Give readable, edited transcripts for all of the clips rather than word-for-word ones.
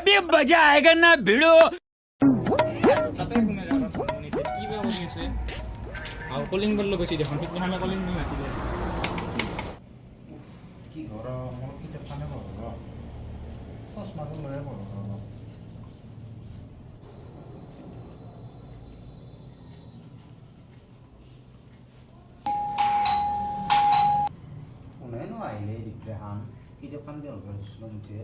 अभी मजा आएगा ना भिड़ो। তাতে কোনে যাব কি বা কৰি আছে আৰু কলিং বেল লগাইছে দেখোন, সিদিনাখনে কলিং বেল নাছিলে। কি গৰম! অলপ কিতাপখনে পঢ়ো ৰ, চশমাটো লৈ পঢ়ো ৰ অলপ। কোনেনো আহিলে এই দিপৰীয়াখন? কিতাপখন বেল কৰিছিলোঁ মুঠে।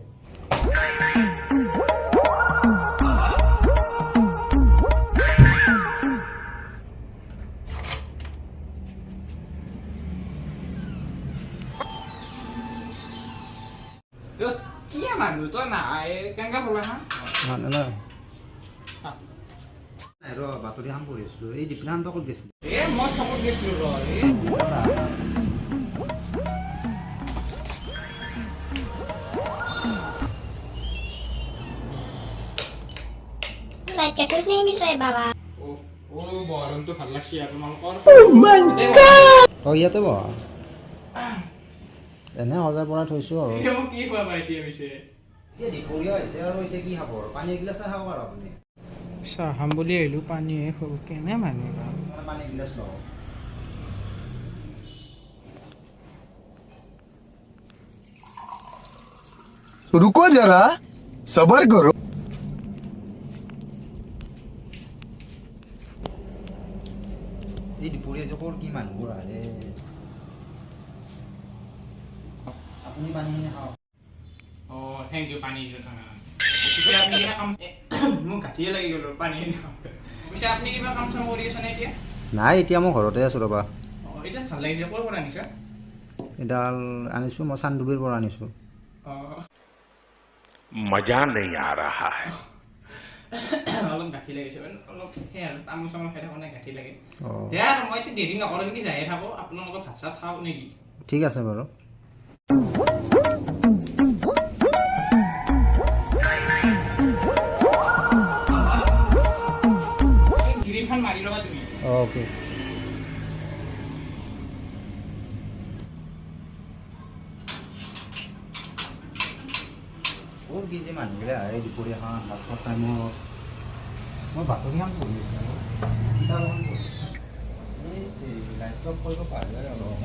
কি মানুহ তই নাই, কেনেকৈ পঢ়া হা? মানুহ নাই নাই ৰ, বাতৰি এখন পঢ়ি আছিলোঁ। এই দিপৰীয়াখন তই ক'ত গৈছিলি? এ মই চকত গৈছিলোঁ ৰ এই। लाइट का स्विच नहीं मिल रहा है बाबा। অ' বহৰমটো ভাল লাগছি আৰু তোমালোকৰ। অঁ, ইয়াতে বহ। এনে সজাই পৰাই থৈছোঁ আৰু। এতিয়া মোক কি খুৱাবা এতিয়া পিছে? এতিয়া দুপৰীয়া হৈছে আৰু, এতিয়া কি খাব আৰু? পানী এগিলাচ খাব আৰু আপুনি। চাহ খাম বুলি আহিলোঁ, পানীয়ে খাব। কেনে মানুহ বা! মানে পানী এগিলাচ লওঁ। रुको जरा, सबर करो। এই দুপৰীয়া যে ক'ৰ কি মানুহবোৰ আহে! আপুনি পানীখিনি খাওক। অঁ, thank U পানী দিয়াৰ কাৰণে। পিছে আপুনি কিবা কাম, মোক গাঁঠিয়ে লাগি গ'ল পানী খাওঁতে। পিছে আপুনি কিবা কাম চাম কৰি আছেনে এতিয়া? নাই, এতিয়া মই ঘৰতে আছোঁ ৰ'বা। অঁ, এতিয়া ভাল লাগিছে। ক'ৰ পৰা আনিছা? এডাল আনিছোঁ, মই চান্দুবিৰ পৰা আনিছোঁ। অঁ। मजा नहीं आ रहा है। অলপ গাঁঠি লাগিছে, মানে অলপ সেই আৰু তামোল চামোল খাই থাকোঁ নাই, গাঁঠি লাগে। অঁ। দে আৰু, মই এতিয়া দেৰি নকৰোঁ নেকি, যায়ে থাকোঁ। আপোনালোকে ভাত চাত খাওক নেকি? ঠিক আছে বাৰু। এই গিৰিখন মাৰি ল'বা তুমি। অ'কে। ক'ৰ কি যে মানুহবিলাক আহে দুপৰীয়াখন ভাত খোৱাৰ টাইমত! মই বাতৰিখন পঢ়ি আছিলোঁ, কিতাপ এখন পঢ়ি আছিলোঁ। এই লাইটটো অফ কৰিব পাৰিলে অলপ।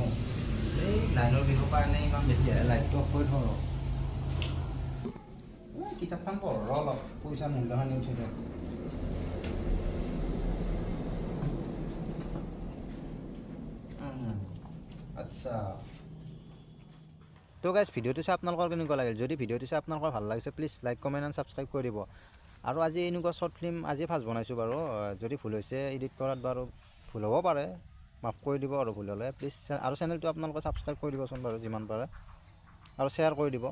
এই লাইনৰ বিলৰ কাৰণে ইমান বেছি আহে, লাইটটো অফ কৰি থওঁ ৰ। এই কিতাপখন পঢ় ৰ অলপ, পইচা মূল্যখিনি উঠি দিয়ক। আচ্ছা, তো গাইজ, ভিডিঅ'টো চাই আপোনালোকৰ কেনেকুৱা লাগিল? যদি ভিডিঅ'টো চাই আপোনালোকৰ ভাল লাগিছে, please like, comment and subscribe কৰি দিব। আৰু আজি এনেকুৱা শ্বৰ্ট ফিল্ম আজি ফাৰ্ষ্ট বনাইছোঁ বাৰু। যদি ভুল হৈছে এডিট কৰাত বাৰু, ভুল হ'ব পাৰে, মাফ কৰি দিব আৰু ভুল হ'লে প্লিজ। আৰু চেনেলটো আপোনালোকে ছাবস্ক্ৰাইব কৰি দিবচোন বাৰু যিমান পাৰে, আৰু শ্বেয়াৰ কৰি দিব।